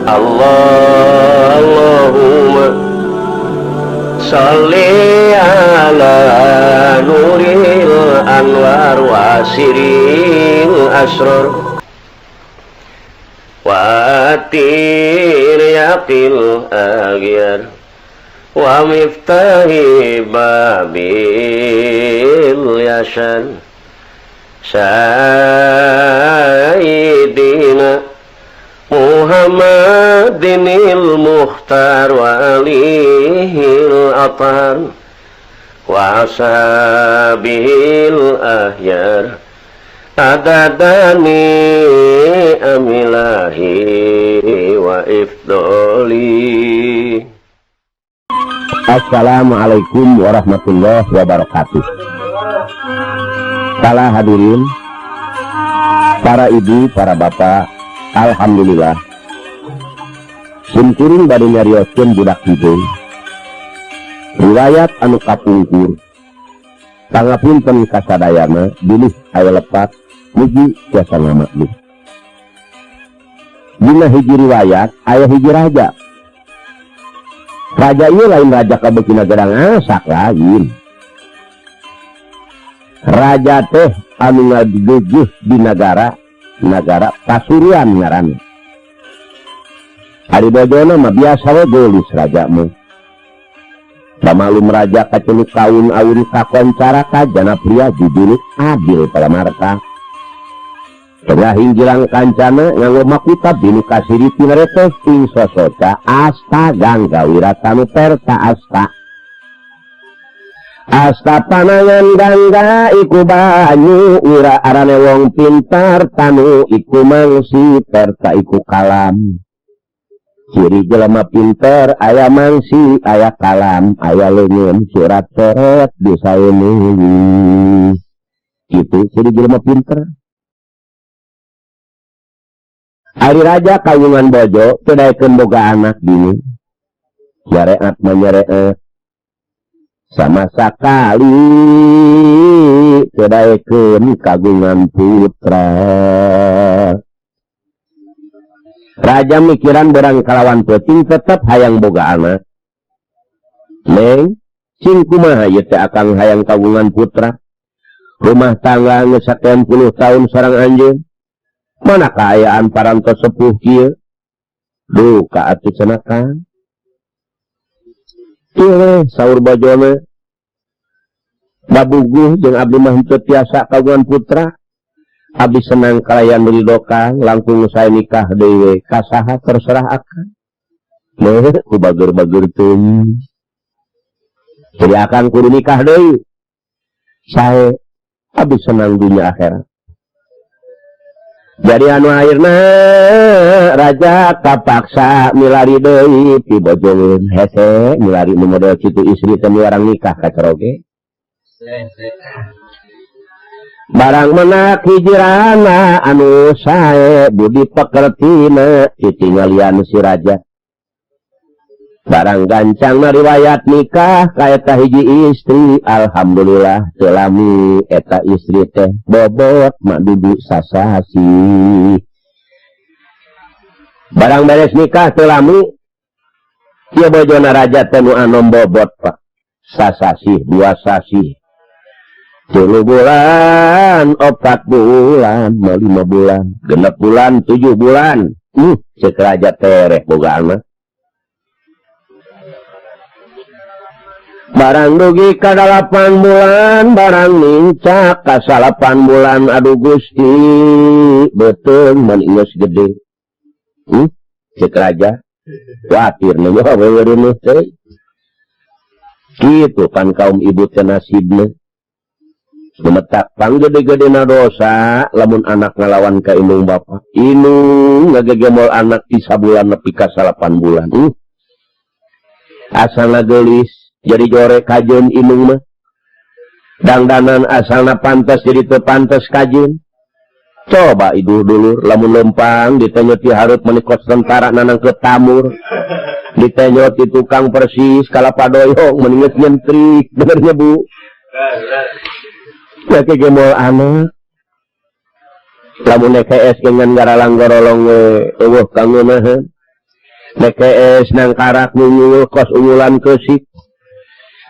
Allahumma sholli ala nuril anwar wa siril asrar wa tiryaqil agyar wa miftahi babil yasan sayyidina Muhammadinil Mukhtar wa alihil athar wa ashabihil ahyar adadani amilahi wa ifdoli. Assalamualaikum warahmatullahi wabarakatuh. Para hadirin, para ibu, para bapak, alhamdulillah. Simkuring bade nyarioskeun budak hideung. Riwayat anu kapungkur. Pangapunten kasadayana bilih aya lepat mugi tiasa ngamaklum. Dina hiji riwayat aya hiji raja. Raja ieu lain raja kabeukina gedang asak lain. Raja teh anu ngageugeuh di nagara, nagara Pasuruan ngaranna. Ari bojona mah biasa we geulis raja mah. Pamalum raja kaceluk kaun aun kakoncara kajana pria jujuluk adil palamarta. Tengah hinggilang kancana nganggo makuta binu kasiri tinaretos ing sosoca asta gangga wiratanu perta asta. Asta panangan gangga iku banyu wira arane wong pintar tanu iku mangsi perta iku kalam. Ciri jelema pinter aya mangsi aya kalam aya leungeun surat seret bisa ini. Itu ciri jelema pinter. Ari raja kawungan bojo teu daekeun boga anak bini. Nyareat mah nyareat. Sama sakali teu daekeun kagungan putra. Raja mikiran berang kalawan peuting tetep hayang boga anak. Neng, cing kumaha ieu teh akang hayang kagungan putra? Rumah tangga geus sakian puluh tahun sareng anjeun. Mana kaayaan parantos sepuh kieu? Duka atuh cenah Kang. Ieu saur bojona. Babuguh jeung abdi mah henteu tiasa kagungan putra. Abdi senang kalayan ridho Kang, langkung saya nikah deui we. Kasaha terserah akang. Meuh ku bager-bager teuing. Jadi akang kudu nikah deui. Sae abdi senang dunia akhirat. Jadi anu akhirna raja kapaksa milari deui ti bojoeun hese milari nu model kitu istri teh miwarang nikah ka caroge. Barang menak hijrana anu sae budi pekertina ditinggalian si raja. Barang gancang riwayat nikah ka eta hiji istri, alhamdulillah teu lami eta istri teh bobot mak dudu sasasi. Barang beres nikah teu lami ieu bojona raja teh nu anom bobot Pak. Sasasi, dua sasi. 3 bulan, 4 bulan, 5 bulan, 6 bulan, 7 bulan. Cek raja tereh boga anak. Barang dugi ka 8 bulan, barang nincak ka 8 bulan, aduh Gusti, beuteung mun geus gede. Cek raja, kuatir nu weureuh teh. Kitu pan kaum ibu teh nasibna. Lumetak panggede-gedena dosa lamun anak ngalawan ka indung bapa. Indung ngagegemol anak ti sabulan nepi ka 8 bulan. Asalna geulis jadi gore kajeun indung mah. Dangdanan asalna pantes jadi teu pantes kajeun. Coba ibu dulur lamun lempang ditenyot ti hareup menikot tentara nanang ke tamur. Ditenyot ti tukang persis kalapadoyong meninget nyentrik benernya Bu. Ya kegemol anak. Lamun EKS dengan garalang gorolong we eueuh kangeunaheun. Nek es nangkarak nunggul kos unggulan kesik.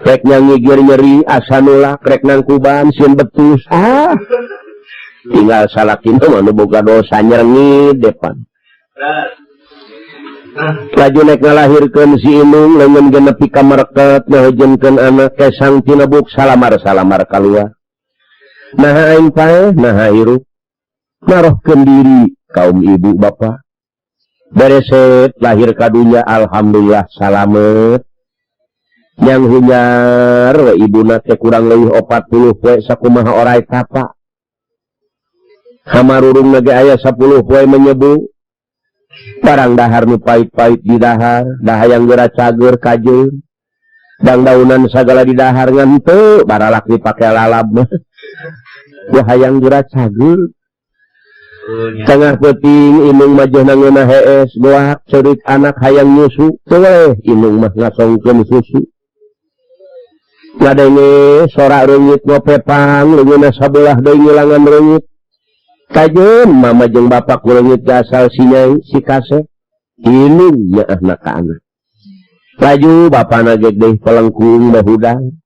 Rek nyangigir nyeri asa nulak rek nangkuban sieun betus. Ah. Tinggal salakin mah nu boga dosa nyerengit depan. Laju nek ngalahirkeun si Inung leungeun genepi ka mereket ngahojeunkeun anak kesang tinebuk salamar-salamar kaluar. Naha aing paeh, naha hirup. Narohkeun diri kaum ibu bapa. Bereset lahir ka dunya alhamdulillah salamet. Yang hunyar we ibuna teh kurang leuwih 40 poe sakumaha orai tapa. Hamarurung ge aya 10 poe menyebu. Barang dahar nu pait-pait di dahar, dahayang geura cager kajeun. Dangdaunan sagala di dahar ngan teu baralak dipake lalab mah. Dahayang geura cager. Tengah peuting inung mah jeuh nangeunah hees goak ceurik anak hayang nyusu, teu we inung mah ngasongkeun susu. Ngadenge sora reungit ngopepang leungeunna sabelah deui ngilangan reungit. Kajeun mama jeung bapak kuleungit gasal si nyai si kasep inung nyaahna ka anak. Laju bapana ge deui pelengkung bahudang.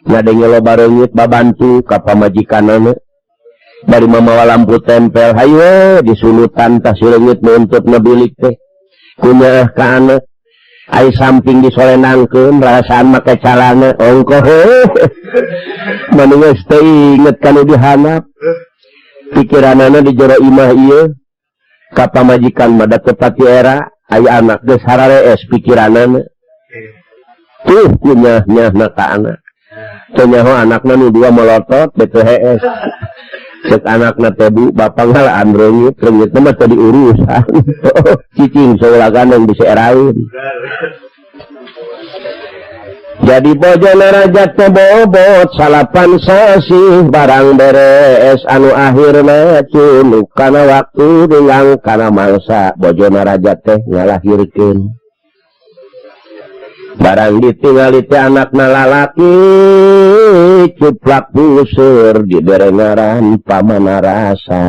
Ngadenge loba reungit babantu ka pamajikanana. Bari mamawa lampu tempel hayu we disulutan tah si leungit nuntutna bilik teh. Kunyaah ka anak. Ai samping disolenangkeun rasaan make calana ongkoh heuh. Manu geus teu inget ka nu dihandap. Pikiranana di jero imah ieu ka pamajikan mah da teu pati era ai anak geus hararees pikiranana. Tuh kunyah-nyahna ka anak. Teu nyaho anakna nu dua melotot bete hees. Cek anakna teh bu bapa ngalaan reungit, reungitna mah teu diurusan. Cicing saula gandeng bisa eraeun. Jadi bojona raja teh bobot salapan sasih barang beres anu akhirna cunuk kana waktu dengan kana mangsa bojona raja teh ngalahirkeun. Barang ditingali teh anakna lalaki cuplak puseur dibere ngaran Pamanarasa.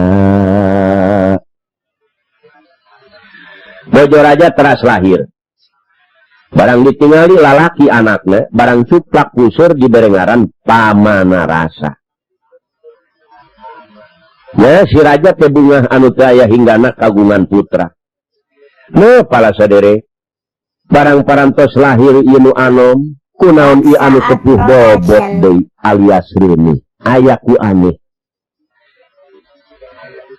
Bojo raja teras lahir. Barang ditingali lalaki anakna, barang cuplak puseur dibere ngaran Pamanarasa. Ya si raja teh bungah anu teu aya hinggana kagungan putra. Nu pala sadere, barang parantos lahir ieu nu anom, kunaon ieu anu sepuh bobot deui alias reuni, aya ku aneh.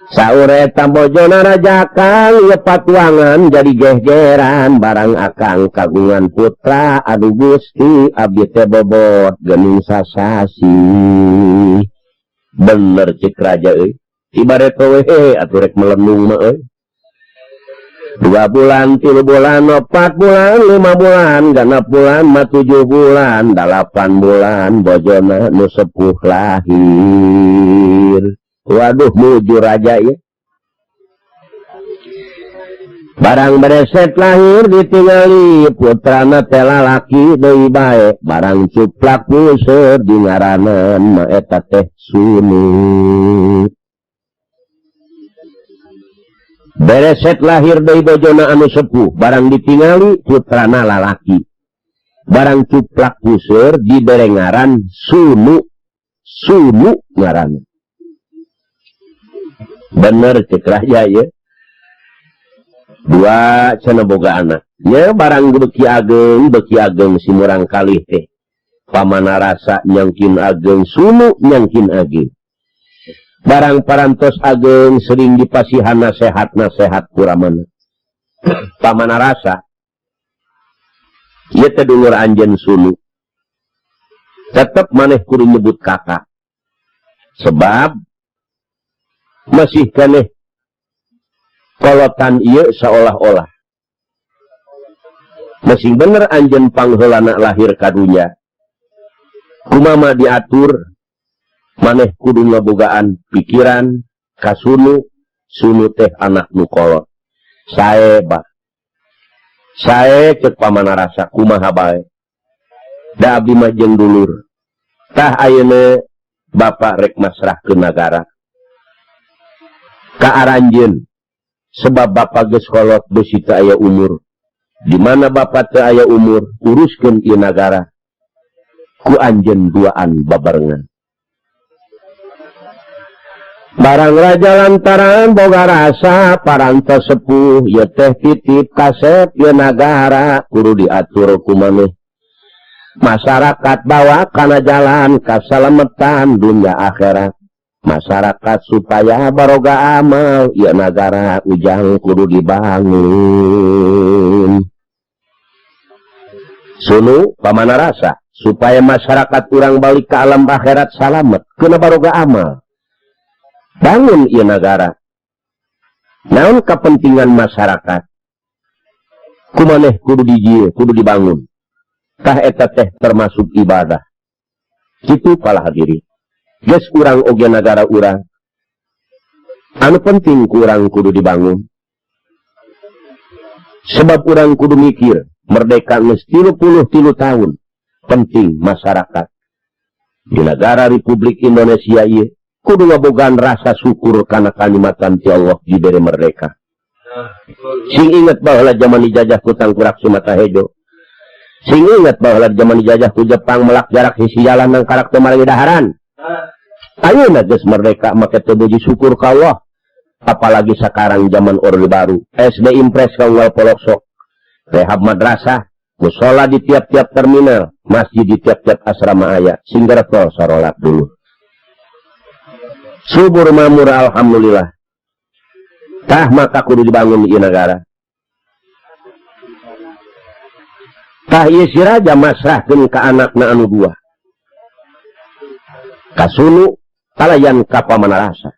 Saur eta bojona raja kang ieu patuangan jadi gehgeran barang akang kagungan putra aduh Gusti abdi teh bobot geuning sasasi. Bener cek raja euy. Ibarat we atuh rek melenung mah euy. 2 bulan, 3 bulan, 4 bulan, 5 bulan, 6 bulan, mah 7 bulan, 8 bulan bojona nu sepuh lahir. Waduh mujur raja ya. Barang bereset lahir ditingali putrana teh lalaki deui bae, barang cuplak puseur di ngaranan mah eta teh Sunu. Bereset lahir deui bojona anu sepuh, barang ditingali putrana lalaki. Barang cuplak puseur dibere ngaran Sunu. Sunu ngaran. Bener cek raja ya. Dua cenah boga anak. Ya barang beki ageng si murang kalih teh. Pamanarasa nyangkin ageng, Sunu nyangkin ageng. Barang parantos ageng sering dipasihan nasehat-nasehat kuramana. Pamanarasa ieu teh dulur anjeun Sunu. Tetep maneh kudu nyebut kakak. Sebab masih keneh kolotan ieu seolah-olah masih bener anjeun pangheulana lahir ka dunya. Kumama diatur maneh kudu ngabogaan pikiran ka Sunu, Sunu teh anak nu kolot. Sae bah. Sae cek Pamanarasa kumaha bae. Da abdi mah jeung dulur. Tah ayeuna bapak rek masrahkeun nagara ka aranjeun sebab bapak geus kolot beusi teu aya umur. Di mana bapak teu aya umur, uruskeun ieu nagara ku anjeun duaan babarengan. Barang raja lantaran boga rasa parantos sepuh, ieu teh titip kasep ieu nagara kudu diatur ku maneh. Masyarakat bawa kana jalan kasalametan dunia akhirat. Masyarakat supaya baroga amal, ieu nagara ujang kudu dibangun. Sunu pamana rasa supaya masyarakat urang balik ke alam akhirat salamet kena baroga amal. Bangun ieu nagara. Naon kepentingan masyarakat? Kumaneh kudu dijieun, kudu dibangun. Tah eta teh termasuk ibadah. Kitu pala hadirin. Geus urang oge nagara urang. Anu penting ku urang kudu dibangun. Sebab urang kudu mikir, merdeka geus 33 tahun. Penting masyarakat di negara Republik Indonesia ieu kudu ngabogaan rasa syukur kana kanikmatan ti Allah dibere merdeka. Sing inget bahwa zaman dijajah ku tangkurak si mata hejo. Sing inget bahwa zaman dijajah ku Jepang melak jarak sisi jalan nang karak teu marangi daharan. Ayeuna geus merdeka make teu puji syukur ka Allah. Apalagi sekarang zaman Orde Baru, SD Impres ka unggal pelosok, rehab madrasah, musola di tiap-tiap terminal, masjid di tiap-tiap asrama aya, sing geretol sarolat dulu. Subur makmur alhamdulillah. Tah maka kudu dibangun di negara. Tah ieu si raja masrahkeun ka anakna anu dua. Kasunu kalayan ka pamanarasa.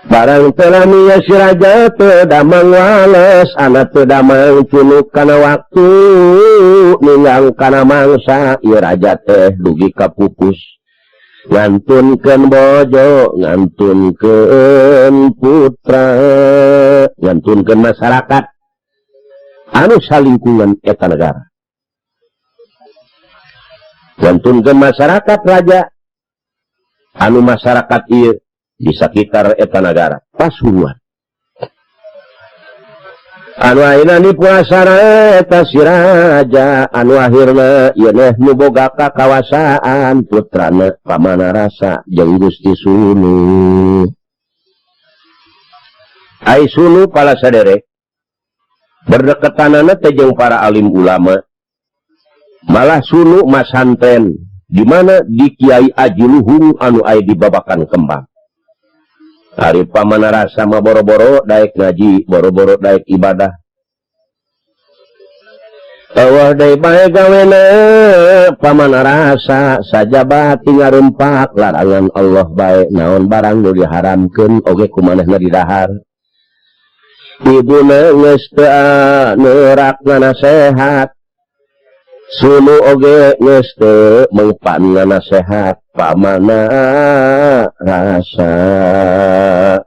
Barang teu lami ieu si raja teu damang wales, anak teu damang cunuk kana waktu, ninggang kana mangsa ieu raja teh dugi ka pupus. Ngantunkeun bojo, ngantunkeun putra, ngantunkeun masyarakat anu salingkungan eta negara. Ngantunkeun masyarakat raja anu masyarakat ieu di sekitar eta nagara Pasuruan. Anu ayeuna dipuasana eta si raja anu akhirna ieu neh nu boga kakawasaan putrana pamana rasa jeung Gusti Sunu. Ai Sunu pala saderek berdeketanana teh jeung para alim ulama. Malah Sunu masantren di mana di Kiai Aji Luhung anu aya di Babakan Kembang. Ari pamana rasa mah boro-boro daek ngaji, boro-boro daek ibadah. Eueuh deui bae gawena pamana rasa sajaba tingarempak larangan Allah bae naon barang nu diharamkeun oge ku manehna didahar. Ibuna geus teu neurak nganasehat. Sunu oge geus teu mengpan nganasehat pamana rasa.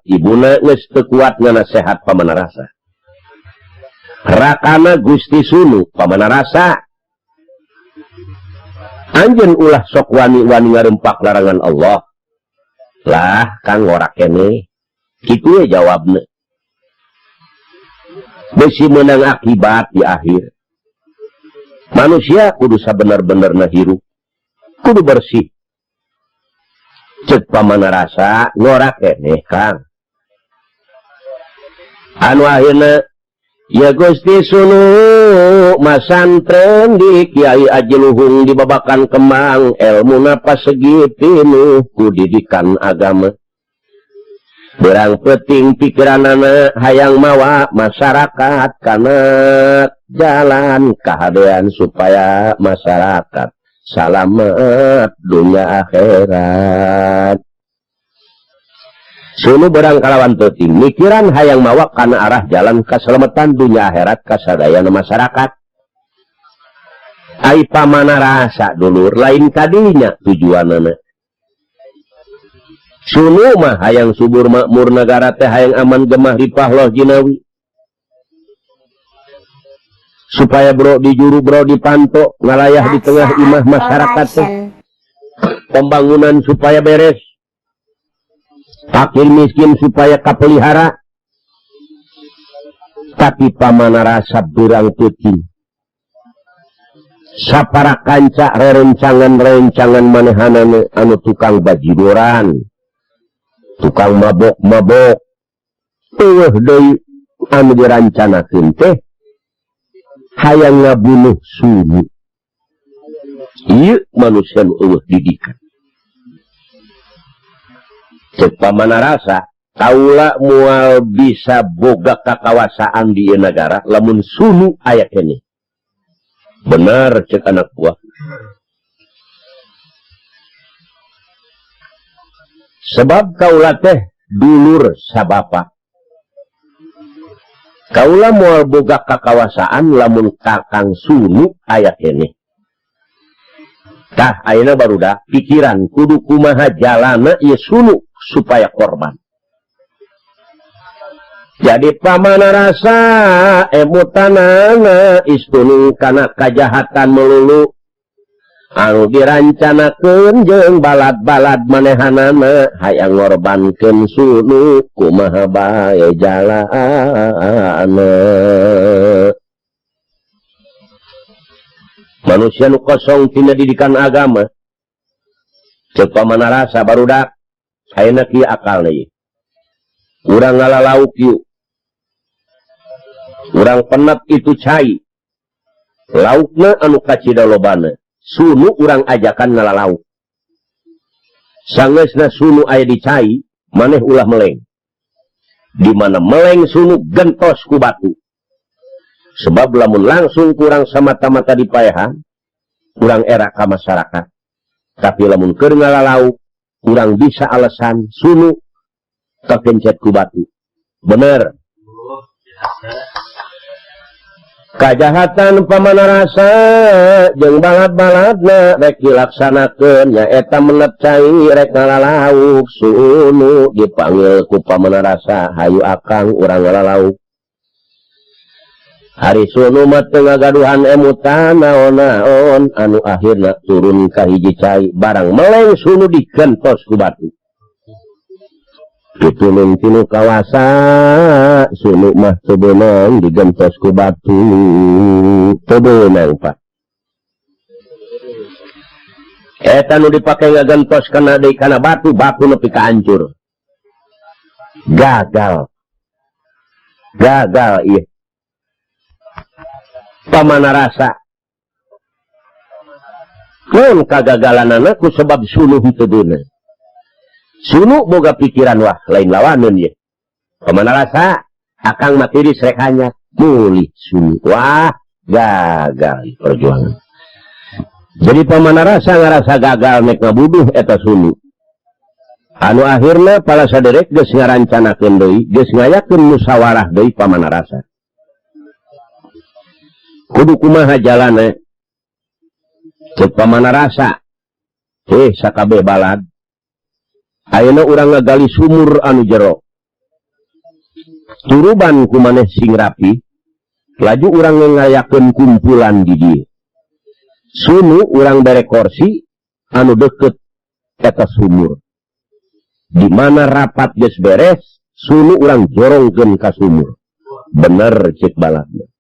Ibuna geus teu kuat nganasehat pamana rasa. Rakana Gusti Sunu pamana rasa. Anjeun ulah sok wani-wani ngarempak larangan Allah. Lah kang ngorak keneh. Kitu we jawabna. Besi menang akibat di akhir. Manusia kudu sabener-benerna hirup, kudu bersih. Cek pamana rasa ngorak keneh kang. Anu akhirna ya Gusti Sunu masantren di Kiai Aji Luhung di Babakan Kembang elmuna pasegi pinuh ku didikan agama. Berang peting pikiranana hayang mawa masyarakat kana jalan kahadean supaya masyarakat salamet dunia akhirat. Sunu berang kalawan peuting mikiran hayang mawa kana arah jalan keselamatan dunia akhirat kasadayana masyarakat. Ai pamana rasa dulur lain kadinya tujuanana. Sunu mah hayang subur makmur negara teh hayang aman gemah ripah loh jinawi. Supaya bro di juru bro di panto ngalayah di tengah imah masyarakat teh. Pembangunan supaya beres. Fakir miskin supaya kapelihara. Tapi Pamana Rasa berang peuting. Sapara kanca rerencangan-rencangan manehanana anu tukang bajidoran, tukang mabok-mabok. Eueuh deui anu dirancanakeun teh hayang ngabunuh Sunu. Ieu manusia nu eueuh didikan. Cek Pamana Rasa, kaula moal bisa boga kakawasaan di ieu nagara lamun Sunu aya keneh. Benar cek anak buah. Sebab kaula teh dulur sabapa. Kaula moal boga kakawasaan lamun Kakang Sunu aya keneh. Tah ayeuna barudak pikiran kudu kumaha jalana ieu Sunu supaya korban. Jadi Pamana Rasa emutanana istunu kana kajahatan melulu anu dirancanakeun jeung balad-balad manehanana hayang ngorbankeun Sunu kumaha bae jalana. Manusia nu kosong tina didikan agama. Cek Pamana Rasa barudak ayeuna kieu akalna ieu. Urang ngalalauk yuk. Urang penat itu cai. Laukna anu kacida lobana. Sunu urang ajakan ngalalauk. Sangeusna Sunu aya di cai, maneh ulah meleng. Di mana meleng Sunu gentos ku batu. Sebab lamun langsung kurang samata-mata dipaehan, kurang era ka masyarakat. Tapi lamun keur ngalalauk, kurang bisa alasan Sunu kakencet ku batu. Bener. Kajahatan Pamana Rasa jeung balad-baladna rek dilaksanakeun nyaeta menet cai rek ngalalauk Sunu dipanggil ku Pamana Rasa hayu akang urang ngalalauk. Ari Sunu mah teu ngagaduhan emutan naon-naon anu akhirna turun ka hiji cai barang meleng Sunu digentos ku batu. Ditulung tinu kawasa Sunu mah teu beunang digentos ku batu. Teu beunang Pak. Eta nu dipake ngagentos kana deui kana batu, batu nepi ka hancur. Gagal. Gagal ieu. Pamana Rasa. Mun kagagalanana ku sebab Sunu henteu beunang. Sunu boga pikiran wah lain lawaneun ye. Pamana Rasa akang mah tiris rek hanya mulih Sunu. Wah, gagal perjuangan. Jadi Pamana Rasa ngarasa gagal nek ngabuduh eta Sunu. Anu akhirna para saderek geus ngarancanakeun deui, geus ngayakeun musyawarah deui Pamana Rasa. Kudu kumaha jalana? Cek Pamana Rasa. Sakabeh balad. Ayeuna urang ngagali sumur anu jero. Turuban ku maneh sing rapi, laju urang ngayakeun kumpulan di dieu. Sunu urang bere korsi anu deket eta sumur. Di mana rapat geus beres, Sunu urang jorongkeun ka sumur. Bener cek baladna.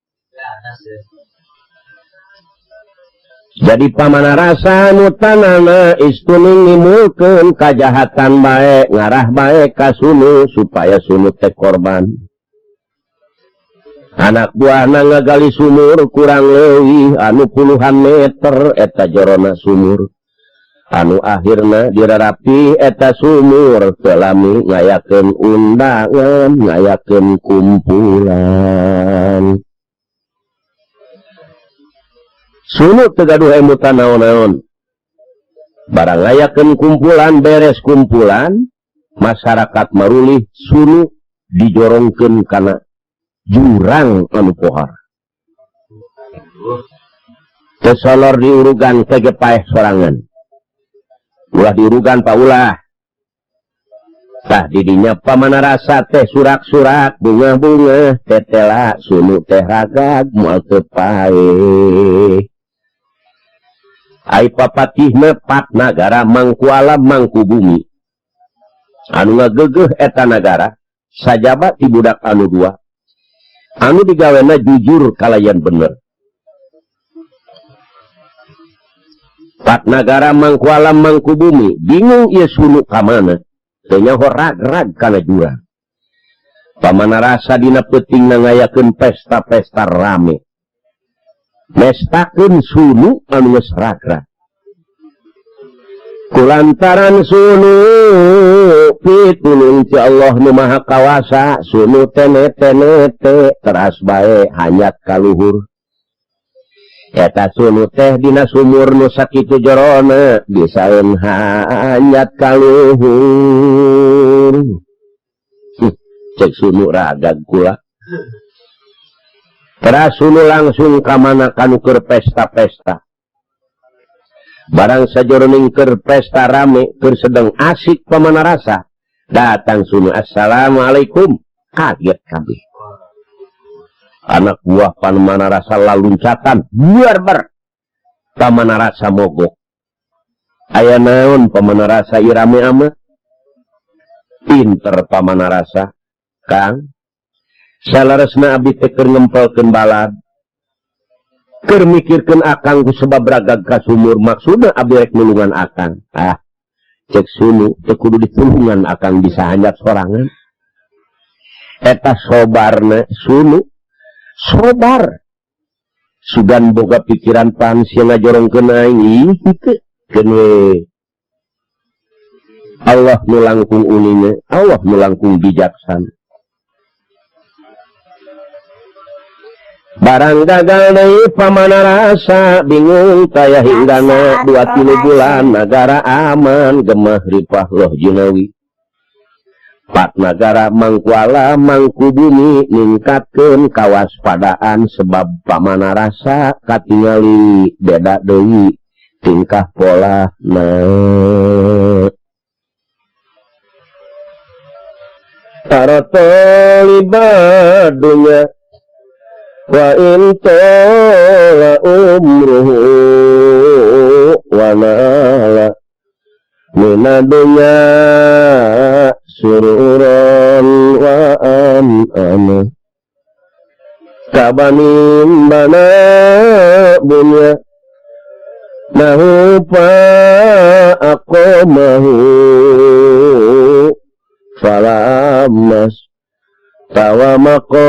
Jadi Pamana Rasa nu tanana istunu ngimulkeun kajahatan bae ngarah bae ka Sunu supaya Sunu teh korban. Anak buahna ngagali sumur kurang leuwih anu puluhan meter eta jorona sumur. Anu akhirna dirarapi eta sumur teu lami ngayakeun undangan, ngayakeun kumpulan. Sunu teu gaduh emutan naon-naon. Barang ngayakeun kumpulan beres kumpulan, masyarakat marulih Sunu dijorongkeun kana jurang anu pohar. Teu solor diurugan ke gepaeh sorangan. Ulah diurugan pa ulah. Tah didinya Pamana Rasa teh surak-surak bunga-bunga tetela Sunu teh ragag moal teu paeh. Ai papatihna pat nagara mangku alam mangku bumi. Anu ngagegeuh eta nagara sajaba ti budak anu dua. Anu digawena jujur kalayan bener. Pat nagara mangkualam mangkubumi bingung ieu Sunu ka mana teu nyaho rag-rag kana jurang. Pamana rasa dina peutingna ngayakeun pesta-pesta rame. Mestakeun Sunu anu geus rag-rag. Kulantaran Sunu pitulung ti Allah nu Maha Kawasa Sunu tene-tene teras bae hanyat ka luhur. Eta Sunu teh dina sumur nu sakitu jorona bisaeun hanyat ka luhur. Cek Sunu ragag kula. Teras Sunu langsung ka mana kanu keur pesta-pesta. Barang sajoroning keur pesta rame keur sedang asik pamana rasa datang Sunu assalamualaikum kaget kabeh. Anak buah pamana rasa laluncatan buar ber pamana rasa mogok. Aya naon pamana rasa irame amat pinter pamana rasa Kang saleresna abdi teh keur ngempelkeun balad keur mikirkeun akang ku sebab ragag ka sumur maksudna abdi rek nulungan akang. Ah cek Sunu teu kudu ditulungan akang bisa hanjat sorangan. Eta sobarna Sunu sobar sugan boga pikiran pan sia ngajorongkeun aing ih kitu keun we. Allah nu langkung uninga, Allah nu langkung bijaksana. Barang gagal deui pamana rasa bingung taya hinggana 2-3 bulan nagara aman gemah ripah loh jinawi. Pat nagara mangkuala mangkubumi ningkatkeun kawaspadaan sebab pamana rasa katingali beda deui tingkah pola na. Para tolibadunya wa in tola umruhu wa nala minadunya sururan wa am-ama kabanin bana bunya mahu pa aqamahu falamas tawamakot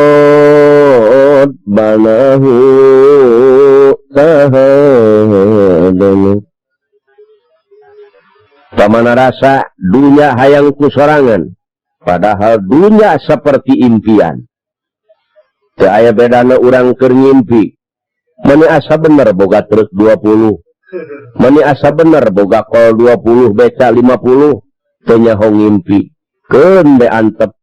banahu tahadana. Pamana rasa dunia hayang ku sorangan padahal dunia seperti impian. Teu aya bedana urang keur ngimpi. Meni asa bener boga truk 20. Meni asa bener boga kol 20 beca 50 teu nyaho ngimpi. Keun be antep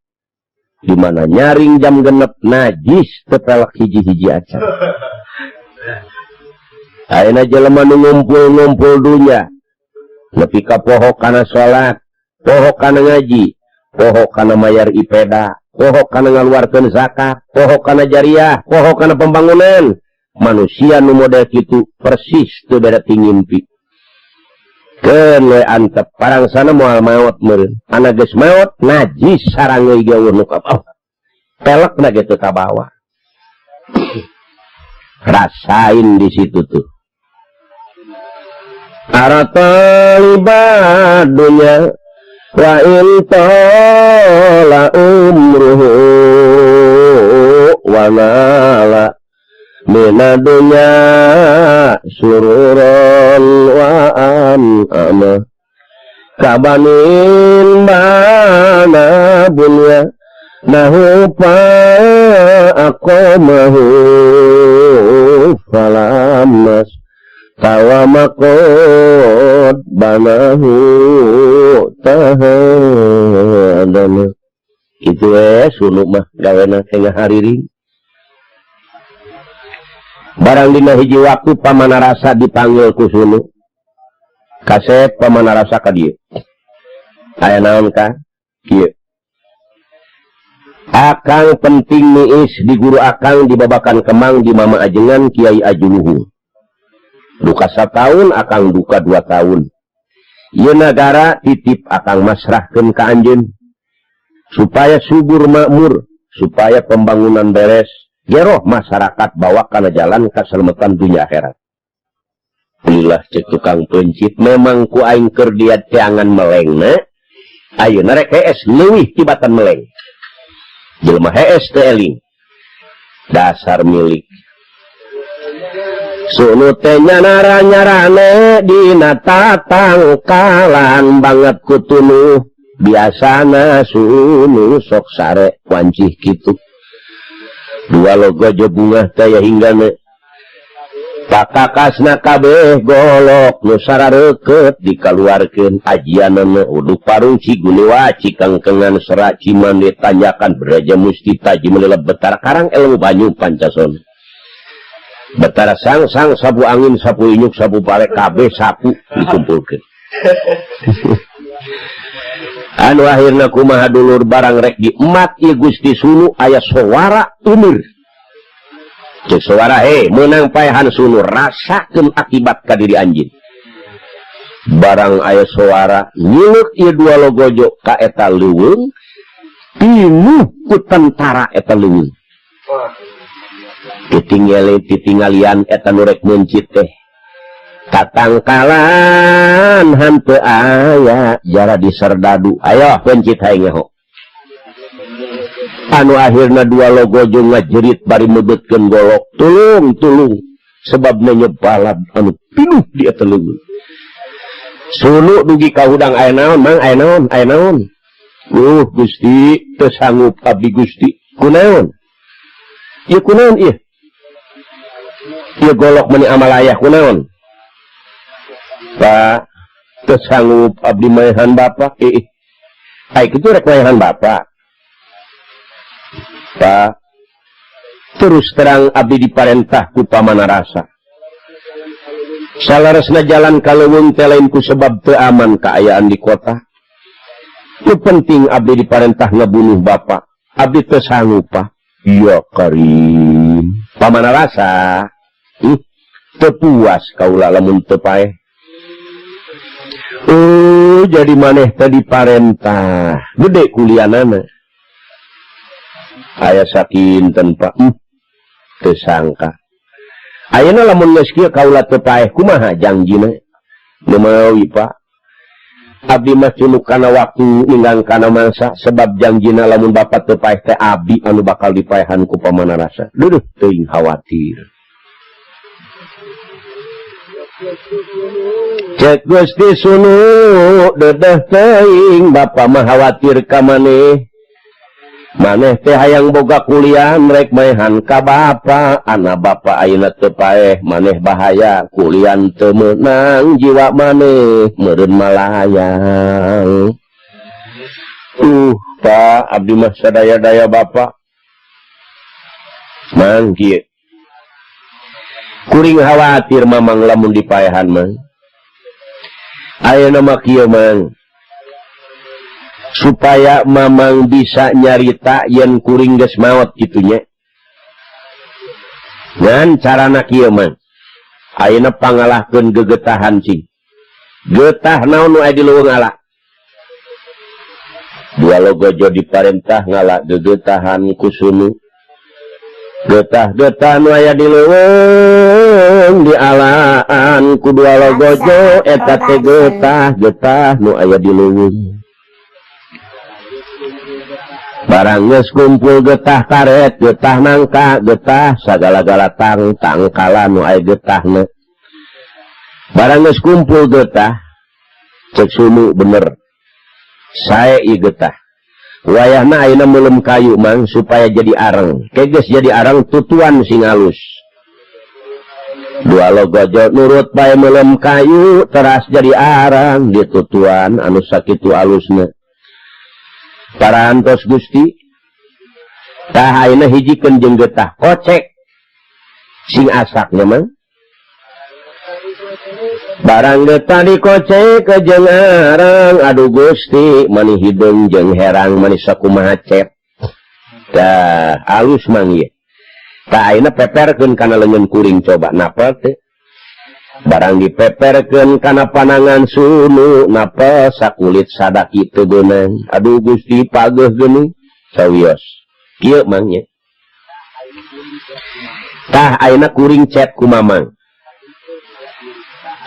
di mana nyaring jam genep najis tepelak hiji-hiji acan. Ayeuna jelema nu ngumpul-ngumpul dunya nepi ka poho kana salat, poho kana ngaji, poho kana mayar ipeda, poho kana ngaluarkeun zakat, poho kana jariah, poho kana pembangunan. Manusia nu model kitu persis teu beda ti ngimpi. Keun we antep parang sana moal maot meureun. Ana geus maot najis sarang ge eueuh nu ka bawah. Pelekna ge teu kabawa. Rasain di situ tuh. Arata dunya wa in tala umruhu wa nala minadunya sururan wa am-ama kabanin bana bunya nahu pa aqamahu falamas tawamakot banahu tahadana. Itu Sunu mah gawena tengah hariring. Barang dina hiji waktu pamana rasa dipanggil ku Sunu. Kasep pamana rasa ka dieu. Aya naon ka? Kieu. Akang penting niis di guru akang di Babakan Kemang di Mama Ajengan Kiai Ajuluhung. Duka satahun akang duka 2 tahun. Ieu nagara titip akang masrahkeun ka anjeun supaya subur makmur, supaya pembangunan beres, Geroh masyarakat bawa kana jalan kaselamatan dunia akhirat. Alhamdulillah cek tukang pencit memang ku aing keur dia teangan melengna ayeuna rek hees leuwih tibatan meleng. Jelema hees teu eling. Dasar milik. Sunu teh nyanara nyarane dina tatangkalan banget kutunuh biasana sunu sok sare wancih kitu. Dua logojo bunga teh ya hinggana. Pakakasna kabeh golok nu sarareukeut dikaluarkeun ajianana uduk parung cigunewa cikangkengan serak cimande tanjakan beraja mustita jimelelep betara karang ilmu banyu pancasona. Betara sang-sang sapu angin sapu inyuk sapu pale kabeh sapu dikumpulkeun. Anu akhirna kumaha dulur barang rek diemat ieu Gusti Sunu aya sowara umur. Cek suara he menang paehan Sunu rasakeun akibat ka diri anjeun. Barang aya suara nyileuk ieu dua logojo ka eta leuweung pinuh ku tentara eta leuweung. Titinggale titinggalian eta nu rek meuncit teh. Katangkalan hanteu aya jara diserdadu. Ayo pencit hae ngeho. Anu akhirna dua logojo ngajerit bari mebeutkeun golok tulung tulung sebab nyebalad anu pinuh di eta leuweung. Sunu dugi ka hudang aya naon mang aya naon aya naon. Gusti teu sanggup abdi Gusti. Kunaon? Ieu kunaon ieu? Ieu golok meuni amalayah kunaon? Pak teu sanggup abdi maehan bapak. Ih. Ai kitu rek maehan bapak. Pak, terus terang abdi diparentah ku pamana rasa. Salaresna jalan ka leuweung teh lain ku sebab teu aman kaayaan di kota. Nu penting abdi diparentah ngebunuh bapak. Abdi teu sanggup, Pak. Ya karim. Pamana rasa? Teu puas kaula lamun teu paeh. Jadi maneh teh diparentah. Gede kulianana. Aya sakinten Pak. Teu sangka. Ayeuna lamun geus kieu kaula teu paeh kumaha jangjina? Nu mawi Pak. Abdi mah cunuk kana waktu ninggang kana mangsa sebab jangjina lamun bapak teu paeh teh abdi anu bakal dipaehan ku pamana rasa. Duduh teuing khawatir. Cek Gusti Sunu dedeh teuing bapak mah khawatir ka maneh. Maneh teh hayang boga kuliah rek maehan ka bapa, ana bapa ayeuna teu paeh, maneh bahaya kuliah teu meunang jiwa maneh meureun malayang. Pak abdi mah sadaya-daya bapa. Mang kieu. Kuring khawatir mamang lamun dipaehan mah. Ayeuna mah kieu mang. Supaya mamang bisa nyarita yen kuring geus maot kitunya. Ngan carana kieu mah. Ayeuna pangalahkeun gegetahan cing. Getah naon nu aya di leuweung ala? Dua logojo diparentah ngala gegetahan ku Sunu. Getah-getah nu aya di leuweung dialaan ku dua logojo eta teh getah-getah nu aya di leuweung. Barang geus kumpul getah karet, getah nangka, getah sagala-gala tang tangkalan nu aya getahna. Barang geus kumpul getah, cek Sunu bener. Sae ieu getah. Wayahna ayeuna meuleum kayu mang supaya jadi areng. Ke geus jadi areng tutuan sing alus. Dua logojo nurut bae meuleum kayu teras jadi arang ditutuan anu sakitu alusna. Parantos Gusti tah ayeuna hijikeun jeung getah kocek sing asaknya mah. Barang getah dikocek ke jeung arang aduh Gusti mani hideung jeung herang mani sakumaha cep. Tah alus mang ieu. Tah ayeuna peperkeun kana leungeun kuring coba napa teh. Barang dipeperkeun kana panangan Sunu napa sakulit sadaki teu beunang. Aduh Gusti pageuh geuning sawios. Kieu mang nya. Tah ayeuna kuring cet ku mamang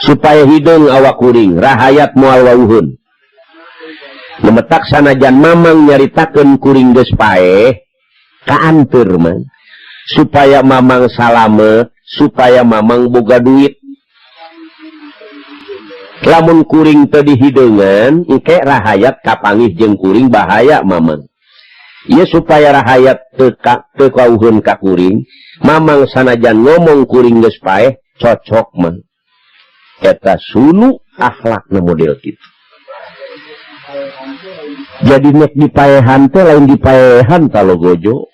supaya hideung awak kuring rahayat moal wauheun. Lemetak sanajan mamang nyaritakeun kuring geus paeh kaanteur mah supaya mamang salamet, supaya mamang boga duit. Lamun kuring teu dihideungan engke rahayat kapanggih jeung kuring bahaya mamang. Ieu supaya rahayat teu kauheun ka kuring, mamang sanajan ngomong kuring geus paeh cocok mah. Eta sunu akhlakna model kitu. Jadi nek dipaehan teh lain dipaehan talogojo.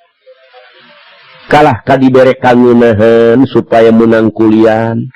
Kalah ka dibere kangeunaheun supaya menang kulian.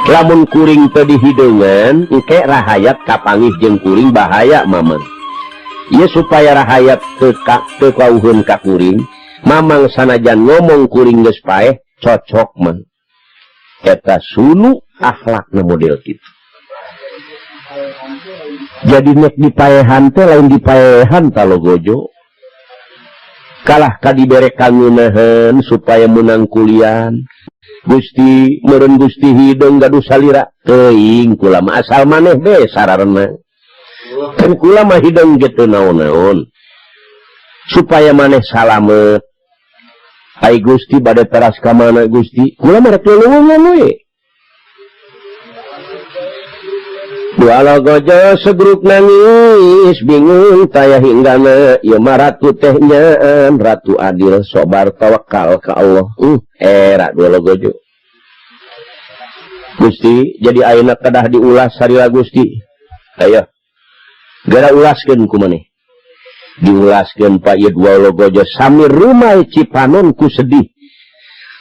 Lamun kuring teu dihideungan engke rahayat kapanggih jeung kuring bahaya mamang. Ieu supaya rahayat teu kauheun ka kuring, mamang sanajan ngomong kuring geus paeh cocok mah. Eta sunu akhlakna model kitu. Jadi nek dipaehan teh lain dipaehan talogojo. Kalah ka dibere kangeunaheun supaya menang kulian. Gusti meureun Gusti hideung gaduh salira teuing kula mah asal maneh be sararena. Kan kula mah hideung ge teu naon-naon supaya maneh salamet. Ai Gusti bade teras ka mana Gusti? Kula mah rek leuweungan we. Dua logojo segruk nangis bingung taya hinggana ieu mah ratu teh nyaan ratu adil sobar tawakal ka Allah. Era dua logojo. Gusti jadi ayeuna kedah diulas sarila Gusti. Ayo geura ulaskeun ku maneh. Diulaskeun pa ieu dua logojo samir rumai Cipanon ku sedih.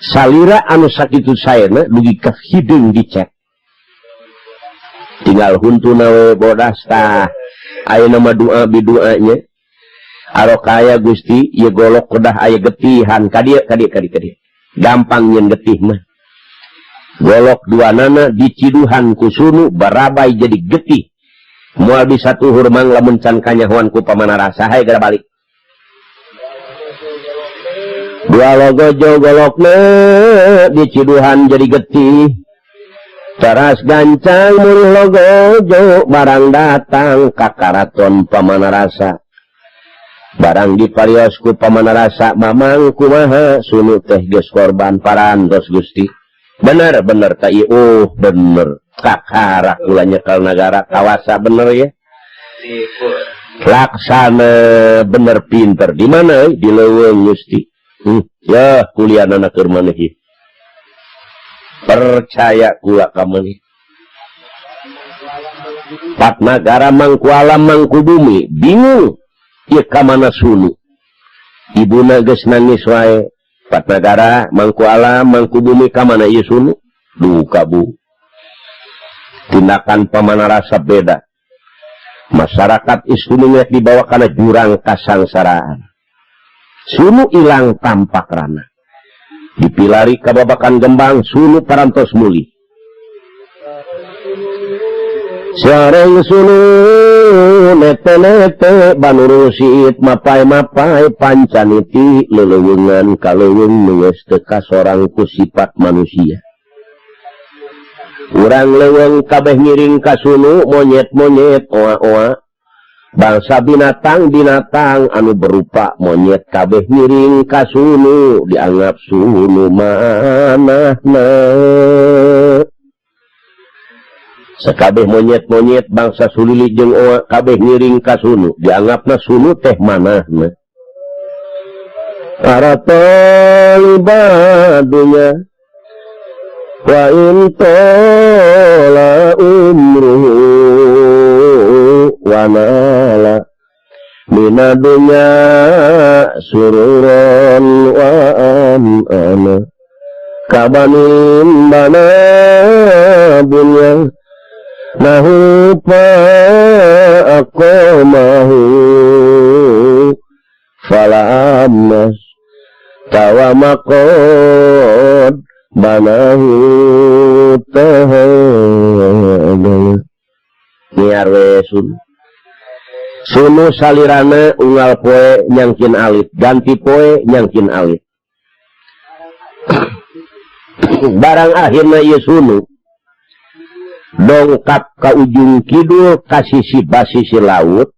Salira anu sakitu saena dugi ka hideung dicet. Tinggal huntuna we bodas tah. Ayeuna mah doa biduanya. Arokaya Gusti ieu golok kedah aya getihan ka dieu ka dieu ka dieu ka dieu. Gampang nyeun getih mah. Golok duanana diciduhan ku sunu barabai jadi getih. Moal bisa tuhur mang lamun can kanyahoan ku pamanarasa hae geura balik. Dua logojo golokna diciduhan jadi getih. Teras gancang mulih logojo barang datang ka karaton pamanarasa. Barang diparios ku pamanarasa mamang kumaha sunu teh geus korban parantos Gusti. Bener bener ta ieu bener. Kakara kula nyekel nagara kawasa bener ya. Laksana bener pinter di mana di leuweung Gusti. Ya kuliahna keur maneh ieu. Percaya kula ka maneh. Patnagara mangku alam mangku bumi bingung ieu ka mana sunu. Ibuna geus nangis wae. Patnagara mangku alam mangku bumi ka mana ieu sunu? Duka bu. Tindakan pamanarasa beda. Masyarakat isuni dibawa kana jurang kasangsaraan. Sunu ilang tampak rana. Dipilari kababakan gembang sunu parantos muli. Sareng sunu nete-nete banurusit mapai-mapai pancaniti leleuweungan kaleuweung nu geus teu kasorang ku sifat manusia. Urang leuweung kabeh ngiring ka sunu monyet-monyet oa-oa. Bangsa binatang-binatang anu berupa monyet kabeh ngiring ka sunu dianggap sunu manahna. Sakabeh monyet-monyet bangsa sulili jeung oa kabeh ngiring ka sunu dianggapna sunu teh manahna. Para taliba dunya wa in tola umruhu wa nala mina dunya sururan wa amana kabanin bana bunya nahu pa aqamahu fala amnas tawa maqad banahu tahadal niar we sunu salirana unggal poe nyangkin alit ganti poe nyangkin alit barang akhirna ieu sunu dongkap ka ujung kidul ka sisi basisi laut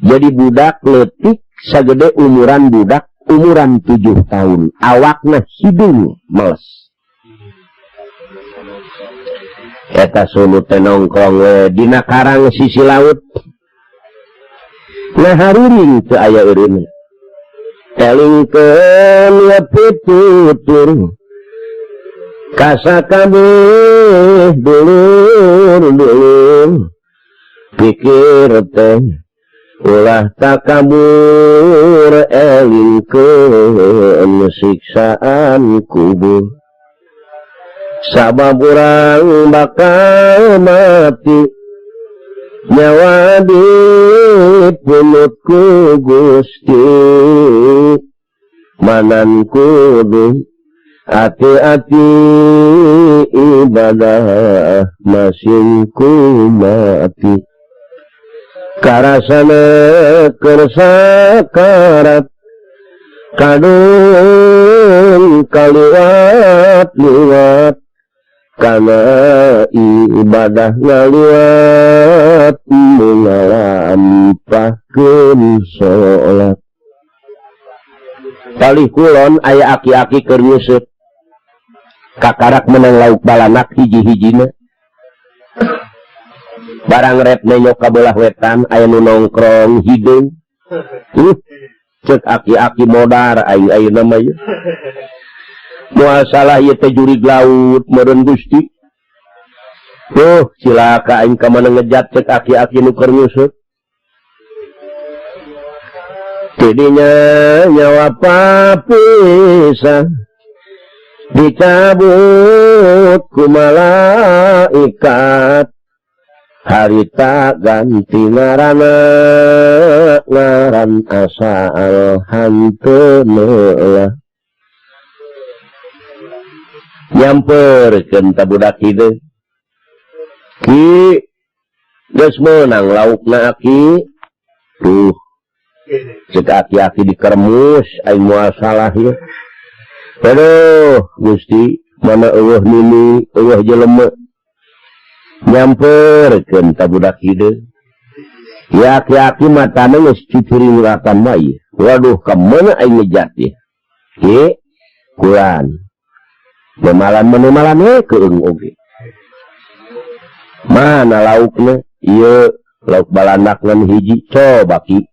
jadi budak leutik sagede umuran budak umuran 7 tahun awakna hidung meles eta sunu teh nongkrong we dina karang sisi laut nah hariring teu aya eureunna elingkeun we pitutur kasakabeh dulur-dulur pikir teh ulah takabur elingkeun siksaan kubur sabab urang bakal mati nyawa dipunut ku Gusti manan kudu hati-hati ibadah masing ku mati karasana keur sakarat kadung kaliwat-liwat kana ibadah ngaliwat ngalampahkeun salat palih kulon aya aki-aki keur nyusut kakarak menang lauk balanak hiji-hijina barang rep nenyok ka belah wetan aya nu nongkrong hideung cek aki-aki modar aing ayeuna mah ieu moal salah ieu teh jurig laut meureun Gusti tuh cilaka aing ka mana ngejat cek aki-aki nu keur nyusut tidinya nyawa papisah dicabut ku malaikat harita ganti ngaranna ngaran asal hanteu meulah nyamperkeun ka budak hideung ki geus meunang laukna aki tuh cek aki-aki dikermus aing moal salah ieu aduh Gusti mana eueuh nini eueuh jelema nyamperkeun ka budak hideung ya aki-aki matana geus ciciring ratan bae waduh ka mana aing ngejat ieu ki kulan memalan menemalan we keung oge mana laukna ieu lauk balanak ngan hiji coba ki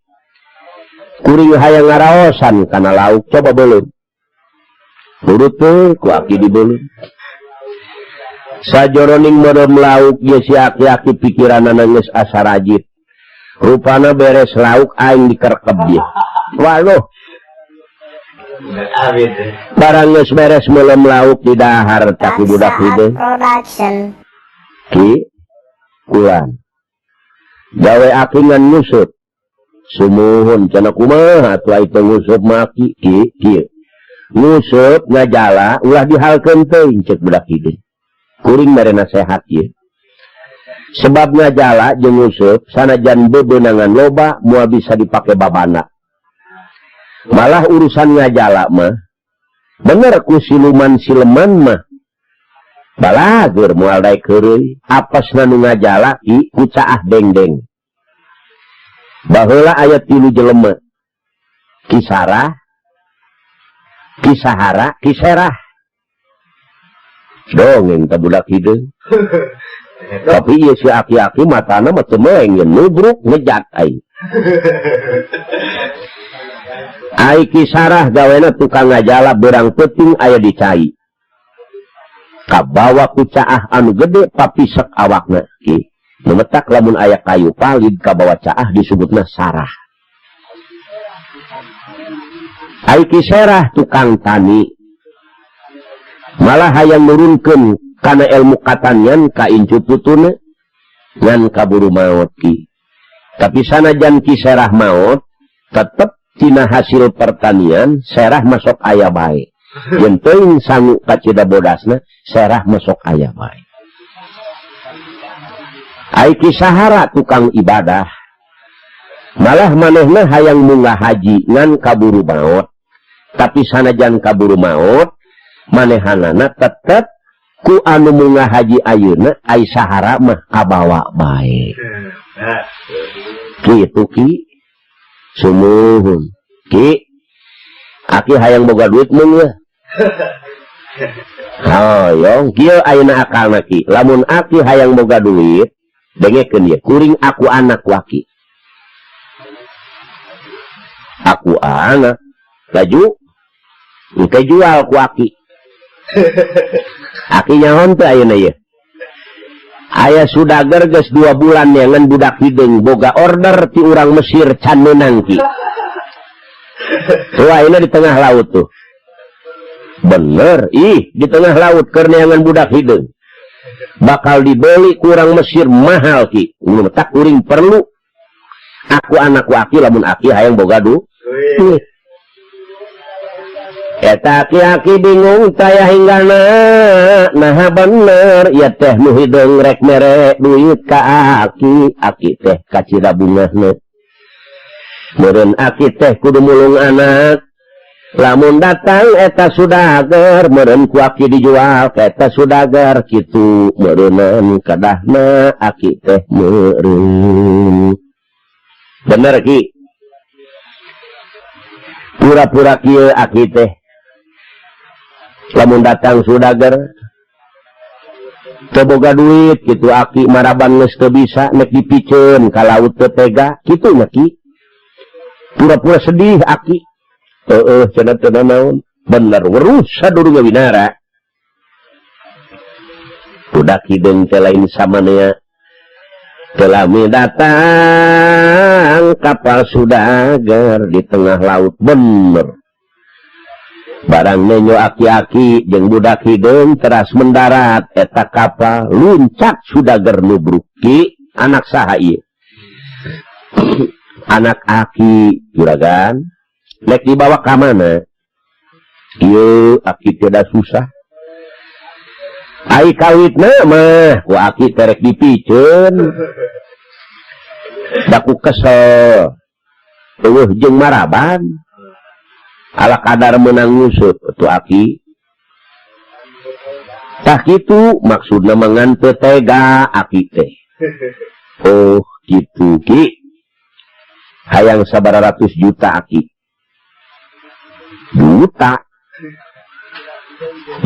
kuring hayang ngaraosan kana lauk coba beuleum nurut teh ku aki dibeuleum sajoroning modom lauk ye si aki-aki pikiranana geus asa rajit rupana beres lauk aing dikerkeb ye waduh barang geus beres melem lauk di dahar tak budak hideung ki kulan gawe aki ngan nyusut sumuhun cenah kumaha atuh ai teu nguseup mah aki ki kieu nguseup ngajala ulah dihalkeun teuing cek budak hideung kuring mere nasehat ieu sebab ngajala jeung nguseup sanajan bebenangan loba moal bisa dipake babana malah urusan ngajala mah bener ku siluman sileman mah balagur moal daek heureuy apasna nu ngajala ki ku caah dengdeng baheula aya 3 jelema Kisara Kisahara Kiserah dongeng ka budak hideung tapi ieu si aki-aki matana mah teu meeng nubruk ngejat aing Ai Ki Sarah gawena tukang ngajala beurang peuting aya di cai. Kabawa ku caah anu gede papisek awakna ki. Nu metak lamun aya kayu palid kabawa caah disebutna sarah. Ai Ki Serah tukang tani. Malah hayang nurunkeun kana ilmu katanian ka incu putuna ngan kaburu maot ki. Tapi sanajan Ki Serah maot, tetep tina hasil pertanian Serah masuk aya bae. Yen teuing sangu kacida bodasna, Serah masuk aya bae. Ai Ki Sahara tukang ibadah. Malah manehna hayang munggah haji ngan kaburu maot. Tapi sanajan kaburu maot, manehanana tetep ku anu munggah haji ayeuna ai Sahara mah kabawa bae. Kitu Ki. Sumuhun. Ki. Aki hayang boga duit mun yeuh. Hoyong kieu ayeuna akalna Ki. Lamun aki hayang boga duit, dengekeun ieu, kuring aku anak ku aki. Aku anak laju engke jual ku aki. Aki nyaho teu ayeuna ieu. Aya sudager geus 2 bulan neangan budak hideung boga order ti urang Mesir can meunang Ki. Wah, ini di tengah laut tuh. Bener, ih, di tengah laut keur neangan budak hideung. Bakal dibeli ku urang Mesir mahal Ki. Nu tak kuring perlu. Aku anak ku aki lamun aki hayang boga duit. Eta aki-aki bingung taya hinggana. Naha bener ieu teh nu hideung rek mere duit ka aki. Aki teh kacida bungahna. Meureun aki teh kudu mulung anak. Lamun datang eta sudager meureun ku aki dijual ka eta sudager kitu meureunan kadahna aki teh meureun. Bener Ki. Pura-pura kieu aki teh. Lamun datang sudager teu boga duit kitu aki maraban geus teu bisa nek dipiceun ka laut teu tega kitu nya Ki. Pura-pura sedih aki. Heeh, cenah teu naon. Bener weruh sadurunge winara. Budak hideung teh lain samanea. Teu lami datang kapal sudager di tengah laut bener. Barang nenyo aki-aki jeung budak hideung teras mendarat eta kapal luncat sudager nubruk Ki. Anak saha ieu? Anak aki juragan. Nek dibawa ka mana? Ieu aki tidak susah. Ai kawitna mah ku aki terek dipiceun. Da ku kesel. Eueuh jeung maraban. Ala kadar meunang nguseup atuh aki. Tah kitu maksudna mah ngan teu tega aki teh. Oh kitu Ki. Hayang sabaraha ratus juta aki. Juta.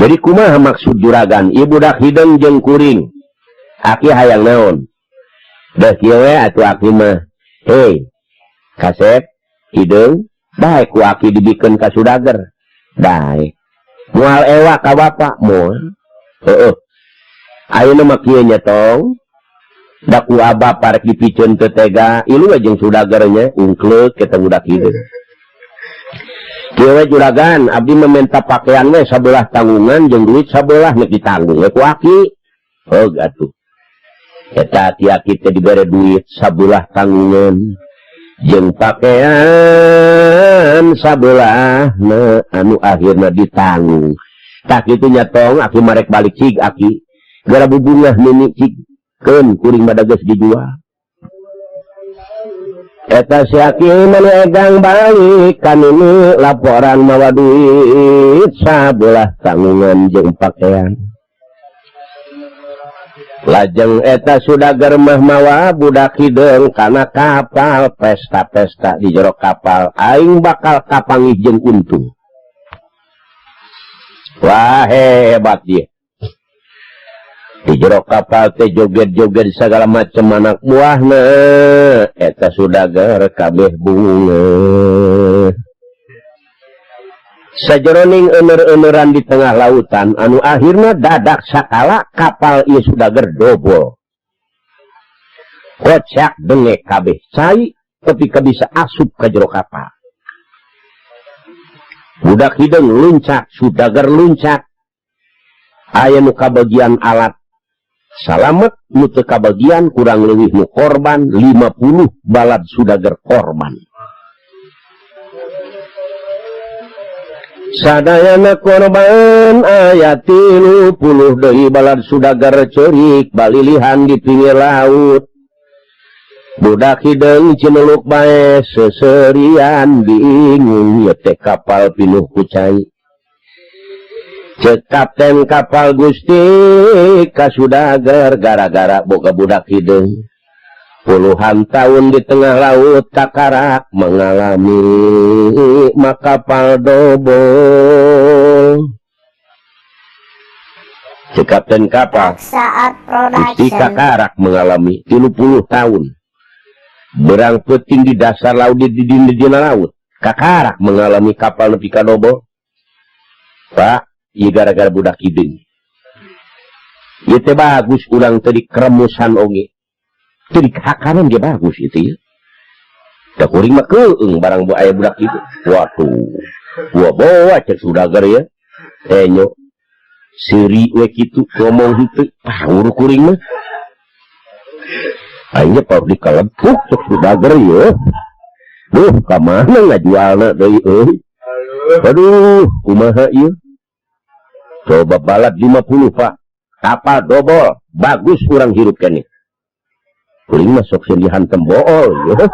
Jadi kumaha maksud juragan? Ieu budak hideung jeung kuring. Aki hayang naon? Deh kieu we atuh aki mah. Hei, kasep hideung bae ku aki dibikeun ka sudager. Bae. Moal ewa ka bapa moal. Heueuh. Ayeuna mah kieu nya tong. Da ku abah parek dipiceun teu tega, ilu we jeung sudager nya ungkleuk eta budak hideung. Kieu we juragan, abdi meminta pakaian we sabelah tanggungan jeung duit sabelah nek ditanggung we ku aki. Oh atuh. Eta aki-aki teh dibere duit sabelah tanggungan jeung pakaian sabelah na anu akhirna ditanggung. Tah kitu nya tong aki marek balik cig aki. Gara bubungah nini cig keun kuring mah geus dijual. Eta si aki mah egang balik kanini laporan mawa duit sabelah tanggungan jeung pakaian. Lajeng eta sudager mah mawa budak hideung kana kapal pesta-pesta di jero kapal aing bakal kapanggih jeung untung. Wah hebat dia. Di jero kapal teh joget-joget segala macam anak buahna eta sudager kabeh bunga. Sajeroning ener-eneran di tengah lautan anu akhirnya dadak sakala kapal ieu sudager dobol. Kocak bengek kabeh cai ketika bisa asup ke jero kapal. Budak hideung luncak, sudager luncak. Aya nu kabagian alat salamet, nu teu kabagian kurang leuwih nu korban 50 balad sudager korban. Sadayana korban aya 30 deui balad sudager ceurik balilihan di pinggir laut. Budak hideung cineluk bae seserian bingung ieu teh kapal pinuh ku cai. Ceuk kapten kapal Gusti ka sudager gara-gara boga budak hideung. Puluhan tahun di tengah laut kakarak mengalami makapal dobol. Ceuk kapten kapal Gusti kakarak mengalami 30 tahun. Berang peting di dasar laut di dina laut. Kakarak mengalami kapal nepi ka dobol. Pak, ieu gara-gara budak hideung. Ieu teh bagus urang teh dikeremusan oge. Teu dihakanan ge bagus itu ya. Da kuring mah keung barang bu aya budak hideung. Waduh. Gua bawa cek sudager ya. Enyo. Seuri we kitu ngomong henteu. Pahur kuring mah. Aingnya paur dikalepuk cek sudager ya. Duh, ka mana ngajualna deui euy. Aduh, kumaha ieu? Coba balad 50, Pak. Kapal dobol, bagus urang hirup keneh. Kuring mah sok sieun dihantem bool ya.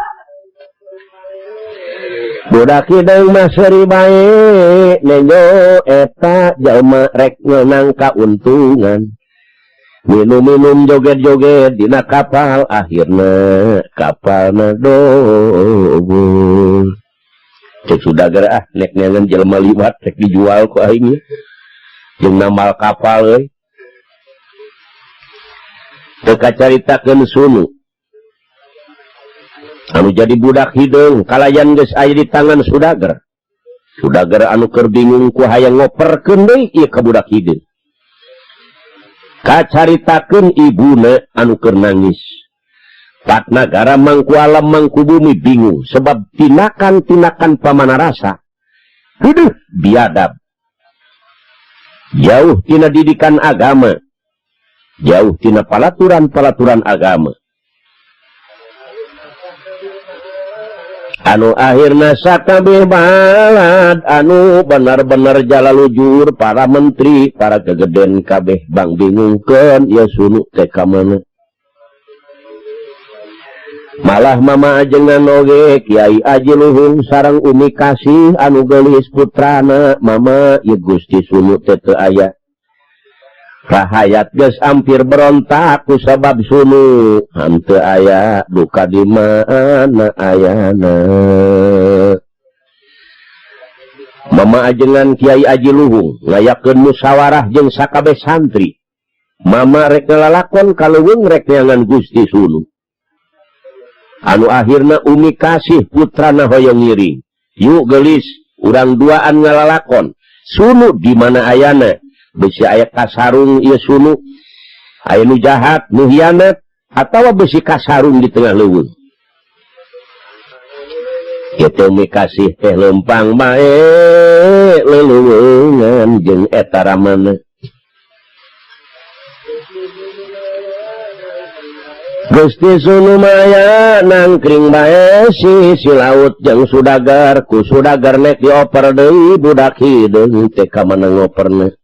Budak hideung mah seuri bae, nenjo eta jelema rek ngeunang kauntungan. Minum-minum joget-joget dina kapal, akhirna kapalna dobol. Cek sudager ah, nek neangan jelema liwat rek dijual ku aing ye. Jeung namal kapal euy. Teu kacaritakeun sunu. Anu jadi budak hideung kalayan geus aya di tangan sudager. Sudager anu keur bingung ku hayang ngoperkeun deui ieu ka budak hideung. Kacaritakeun ibuna anu keur nangis. Patnagara mangku alam mangku bumi bingung sebab tindakan-tindakan pamanarasa hidup biadab. Jauh tina didikan agama, jauh tina palaturan-palaturan agama. Anu akhirna sakabeh balad anu benar-benar jalalujur para menteri, para gegeden kabeh bang bingungkeun ieu sunu teh ka mana. Malah mama ajengan oge Kiai Aji Luhung sareng Umi Kasih anu geulis putrana mama ieu Gusti Sunu teh teu aya. Rahayat geus hampir berontak ku sabab sunu henteu aya duka di mana ayana. Mama ajengan Kiai Aji Luhung ngayakeun musyawarah jeung sakabeh santri. Mama rek ngalalakon kaleuweung rek neangan Gusti Sunu. Anu akhirna Umi Kasih putrana hoyong ngiring. Yuk geulis urang duaan ngalalakon. Sunu di mana ayana? Besi aya kasarung ieu sunu. Aya nu jahat, nu hianat, atawa besi kasarung di tengah leuweung. Ieu teh Umi Kasih teh leumpang bae leuweungan jeung eta ramana. Gusti Sunu maya nangkring bae sisi laut jeung sudagar, ku sudagar nek dioper deui budak hideung teh ka mana ngoperna.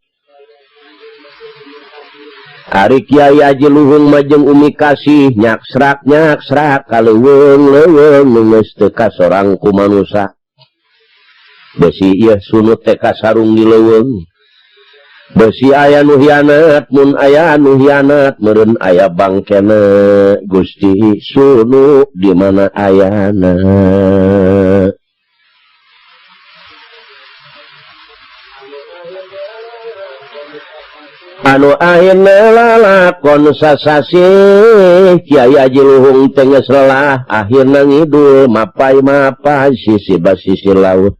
Ari Kiai Aji Luhung mah jeung Umi Kasih nyaksrak-nyaksrak ka leuweung-leuweung nu geus teu kasorang ku manusa. Besi ieu sunu teh kasarung di leuweung. Besi aya nu hianat, mun aya nu hianat meureun aya bangkena. Gusti Sunu di mana ayana? Anu akhirna lalakon sasasih Kiai Aji Luhung teh geus lelah, akhirna ngidul mapai-mapai sisi basisi laut.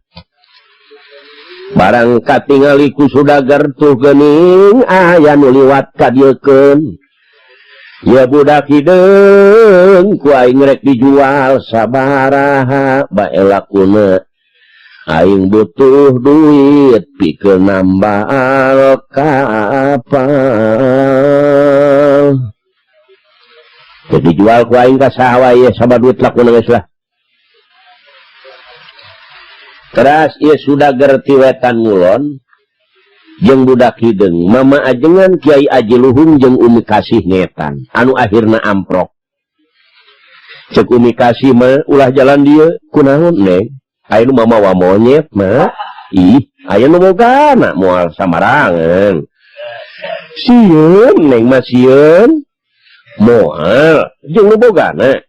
Barang katingali ku sudagar tuh geuning aya nu liwat ka dieukeun. Ya budak hideung ku aing rek dijual sabaraha bae lakuna. Aing butuh duit pikeun nambal kapal. Jadi jual ku aing ka saha wae sabar duit lakuna geus lah. Teras ieu sudagar ti wetan ngulon jeung budak hideung mama ajengan Kiai Aji Luhung jeung Umi Kasih ngetan anu akhirna amprok. Ceuk Umi Kasih mah ulah jalan dieu kunaon neng aya nu mamawa monyet mah ih aya nu bogana moal samarangan. Sieun neng mah sieun moal jeung nu bogana.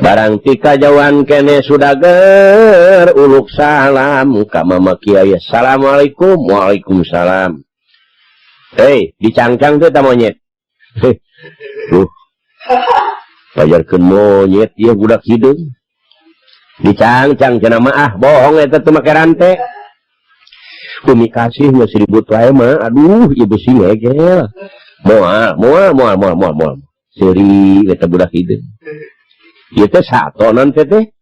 Barang tika jauhan kene sudager uluk salam ka mama kiai. Assalamualaikum. Waalaikumsalam. Hei, dicangcang teh ta monyet. Heh. Duh. Pajarkeun monyet ieu budak hideung. Dicangcang cenah mah ah bohong eta teh make rante. Umi Kasih geus ribut wae mah. Aduh, ieu beusi ngegel. Moal, moal, moal, moal, moal, moal. Seuri eta budak hideung. Ieu teh satonan teh teh.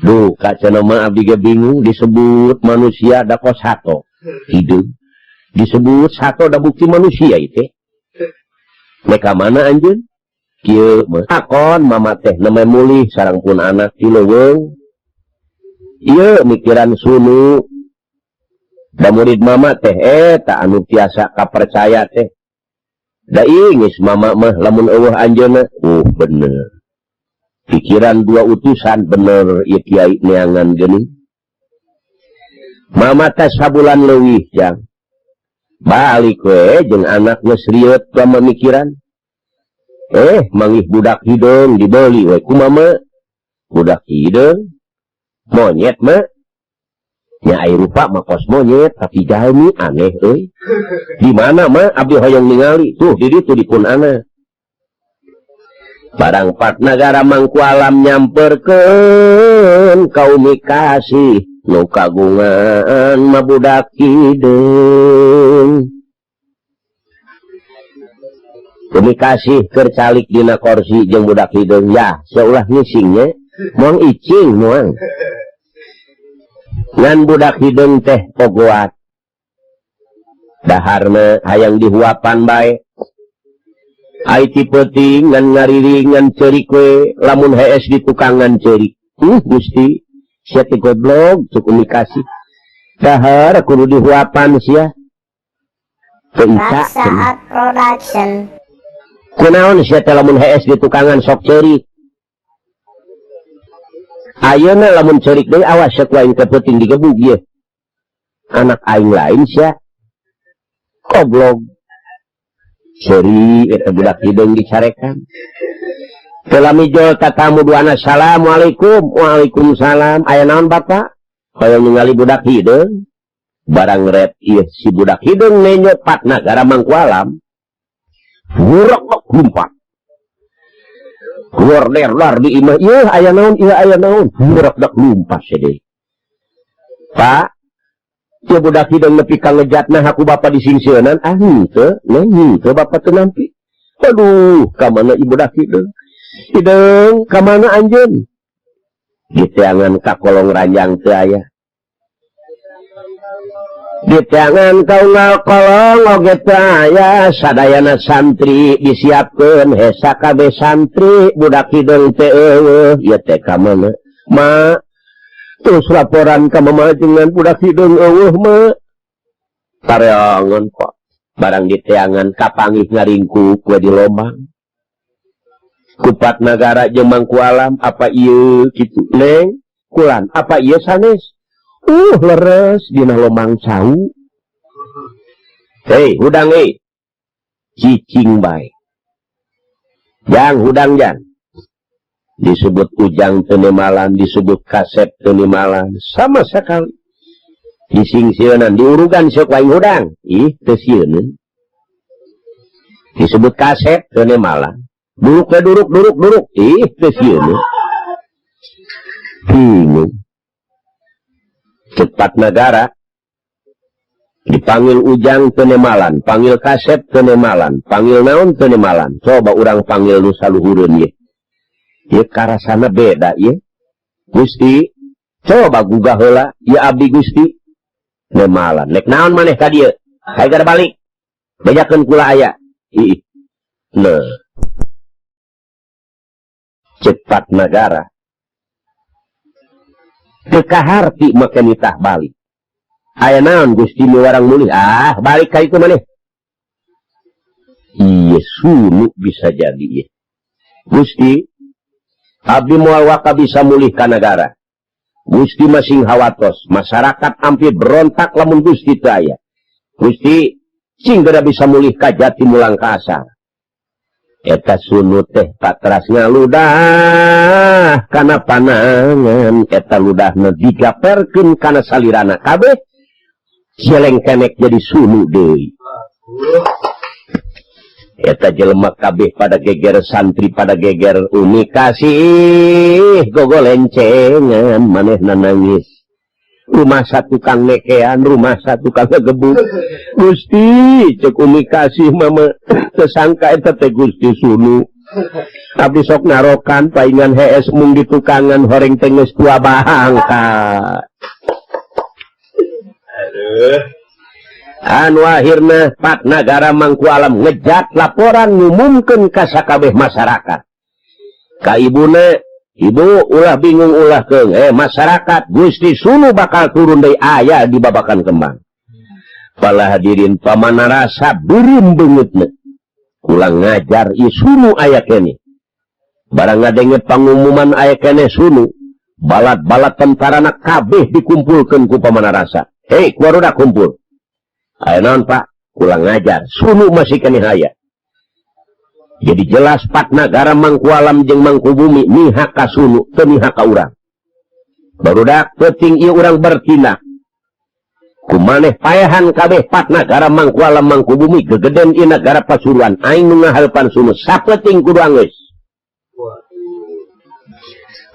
Duh, ka cenah mah abdi ge bingung disebut manusia da kos sato. Hideung. Disebut sato da bukti manusia ieu teh. Nek ka mana anjeun? Kieu mah. Akon mama teh nembe mulih sareng pun anak ti leuweung. Ieu mikiran sunu. Da murid mama teh eta anu tiasa kapercaya teh. Da geus mama mah lamun eueuh anjeunna, bener. Pikiran dua utusan bener ieu kiai neangan geuning. Mama teh sabulan leuwih jang. Balik we jeung anak geus rieut pamikiran. Manggih budak hideung dibeli we ku mama. Budak hideung monyet mah. Nya ai rupa mah kos monyet tapi jalmi aneh euy. Di mana mah abdi hoyong ningali tuh di ditu di pun anak. Barang pat nagara mangku alam nyamperkeun ka Umi Kasih nu kagungan mah budak hideung. Umi Kasih keur calik dina korsi jeung budak hideung ya seulah ngising nya moal icing moal. Ngan budak hideung teh pogoat. Daharna hayang dihuapan bae. Ai ti peuting ngan ngariring ngan ceurik we lamun hees di tukangan ceurik. Gusti, sia teh goblok cuk Umi Kasih. Dahar kudu dihuapan sia. Teu isa cenah. Production. Kunaon sia teh lamun hees di tukangan sok ceurik. Ayeuna lamun ceurik deui awas sia ku aing teh peuting digebug ieu. Anak aing lain sia. Goblok. Seri eta budak hideung dicarekan. Teu lami jol tatamu duana assalamualaikum. Waalaikumsalam. Aya naon Bapak? Hoyong ningali budak hideung. Barang ret ieu si budak hideung nenyo patna gara mangkualam. Ngurek lumpat. Keluar der dar di imah ieu aya naon ieu aya naon. Ngurek dak lumpat sedih. Pak, ieu budak hideung nepi ka ngejatna aku bapa disingsieunan ah henteu, neng henteu bapa teu nampi. Aduh, ka mana ieu budak hideung? Hideung ka mana anjeun? Diteangan ka kolong ranjang teu aya. Diteangan ka unggal kolong oge teu aya, sadayana santri disiapkeun hesa kabeh santri budak hideung teh eueuh, ieu teh ka mana? Ma, terus laporan ka mama dengan budak hideung eueuh ma. Tareangan kok. Barang diteangan kapanggih ngaringkuk we di lomang. Kupat nagara jeung mangku alam apa ieu kitu neng kulan apa ieu sanes. Leres dina lomang cau. Hei, hudang euy. Cicing bae. Jang hudang jang. Disebut ujang teu nemalan, disebut kasep teu nemalan, sama sekali. Disingsieunan diurugan sok aing hudang. Ih, teu sieun. Disebut kasep teu nemalan. Duruk we duruk duruk duruk. Ih, teu sieun. Bingung. Cepat negara dipanggil Ujang tenemalan, panggil Kasep tenemalan, panggil naon tenemalan. Coba urang panggil nu saluhureun ye. Ye karasana beda ye. Gusti, coba gugah heula ya abdi Gusti. Nemalan. Nek naon maneh ka dieu? Hayu gara balik. Bejakeun kula aya. Ih. Nah. Cepat negara. Teu kaharti make nitah balik. Aya naon Gusti miwarang mulih? Ah, balik ka itu maneh. Iya, sunu bisa jadi ye. Gusti, abdi moal waka bisa mulih ka nagara. Gusti masing hawatos, masyarakat hampir berontak lamun Gusti teu aya. Gusti, sing geura bisa mulih ka jati mulang ka asal. Eta sunu teh patras ngaludah kana panangan, eta ludahna digaperkeun kana salirana kabeh. Jeleng kenek jadi sunu deui. Eta jelema kabeh pada geger, santri pada geger, Umi Kasih gogolencengan manehna nangis. Rumah satu tukang nekean, rumah satu tukang ngegebuk. Gusti, cek Umi Kasih mama tersangka eta teh Gusti Sunu. Abdi sok narokan paingan hees mung di tukangan horeng teh geus tua bangka. Aduh. Anu akhirna Pat Nagara Mangku Alam ngejat laporan ngumumkeun ka sakabeh masyarakat. Ka ibuna, ibu ulah bingung ulah keung. Masyarakat Gusti Sunu bakal turun deui aya di Babakan Kembang. Pala hadirin pamana rasa beureum beungeutna. Ulang ngajar ieu Sunu aya keneh. Barang ngadenge pangumuman aya keneh Sunu, balat-balat tentarana kabeh dikumpulkeun ku pamana rasa. Hei, kuaruda kumpul. Aya naon Pak? Kurang ngajar. Sunu masih keneh aya. Jadi jelas Pat Nagara Mangku Alam jeung Mangku Bumi mihak ka Sunu, teu mihak ka urang. Barudak penting ieu urang bertindak. Kumaneh paehan kabeh Pat Nagara Mangku Alam Mangku Bumi gegeden ieu nagara Pasuruan aing nu ngahaleupan Sunu sapenting kudu anggeus.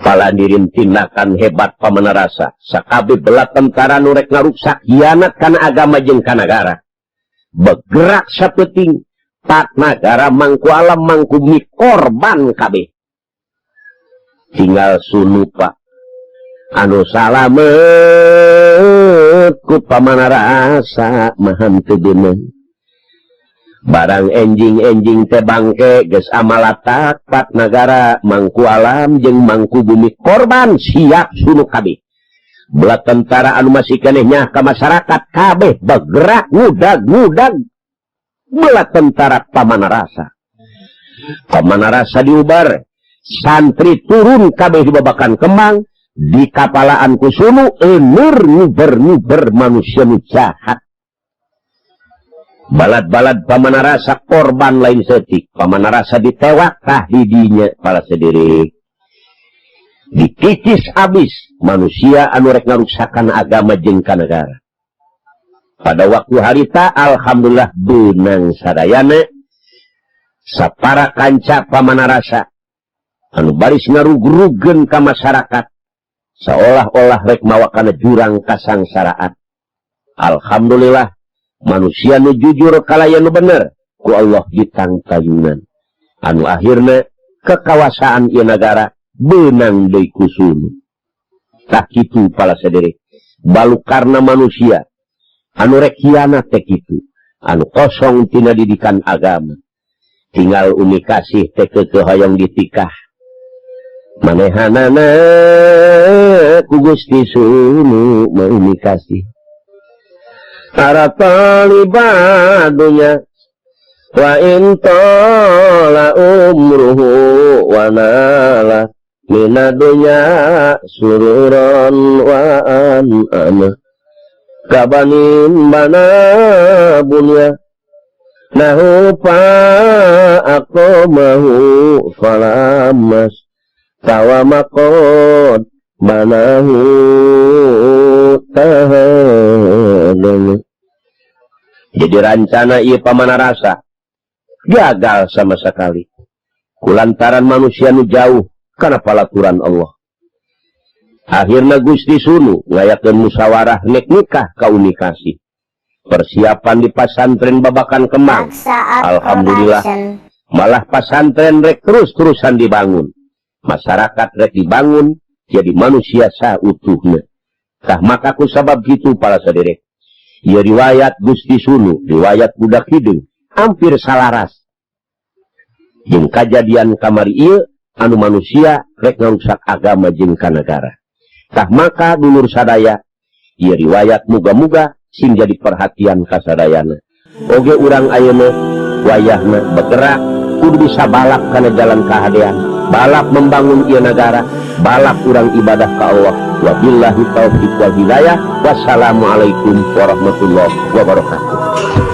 Palandirin tindakan hebat pamanarasa sakabeh belat tentara nu rek ngaruksak hianat kana agama jeung ka nagara. Bergerak sapenting Pat Nagara Mangku Alam Mangku Bumi korban kabeh. Tinggal Sunu Pak anu salamet ku pamanarasa mahan teu beunang. Barang enjing-enjing teh bangke geus amalatak Pat Nagara Mangku Alam jeung Mangku Bumi korban siap Sunu kabeh. Belat tentara anu masih keneh nyah ka masyarakat kabeh bergerak ngudag-ngudag belat tentara pamanarasa. Pamanarasa diubar, santri turun kabeh di Babakan Kembang, di kapalaan ku Sunu euneur nguber-nguber manusia nu jahat. Balad-balad pamanarasa korban lain setik, pamanarasa ditewak tah didinya pala sendiri. Dikikis habis manusia anu rek ngaruksakan agama jeung ka negara. Pada waktu harita alhamdulillah benang sadayana sapara kanca pamanarasa anu baris ngarugrugeun ka masyarakat seolah-olah rek mawa kana jurang kasangsaraan. Alhamdulillah manusia nu jujur kalayan nu bener ku Allah ditangtayunan. Anu akhirna kekawasaan ieu nagara benang deui ku Sunu. Tah kitu pala sadere. Balu karena manusia anu rek hianat teh kitu, anu kosong tina didikan agama. Tinggal Umi Kasih teh keukeuh hoyong ditikah. Manehanana ku Gusti Sunu mah Umi Kasih. Para talibadunya wa in tala umruhu wa nala minadunya sururan wa an'ama kabanin bana bunya nahu fa aqamahu falamas tawamakot banahu tahadun. Jadi rancana ieu pamanarasa gagal sama sekali kulantaran manusia nu jauh karena palaturan Allah. Akhirna Gusti Sunu ngayakeun musyawarah nek nikah ka Uni Kasih. Persiapan di pasantren Babakan Kemang. Saat Alhamdulillah. Production. Malah pasantren rek terus-terusan dibangun. Masyarakat rek dibangun jadi manusia sautuhna. Tah, maka ku sabab gitu, para saderek. Ya, riwayat Gusti Sunu, riwayat Budak Hideung hampir salaras. Jeung kajadian kamari ieu anu manusia rek ngarusak agama jeung ka negara. Tah, maka dulur sadaya, ieu riwayat muga-muga sing jadi perhatian kasadayana. Oge urang ayeuna wayahna bergerak kudu bisa balap kana jalan kahadean, balap membangun ieu negara, balap urang ibadah ka Allah. Wabillahi taufiq wal hidayah. Wassalamualaikum warahmatullahi wabarakatuh.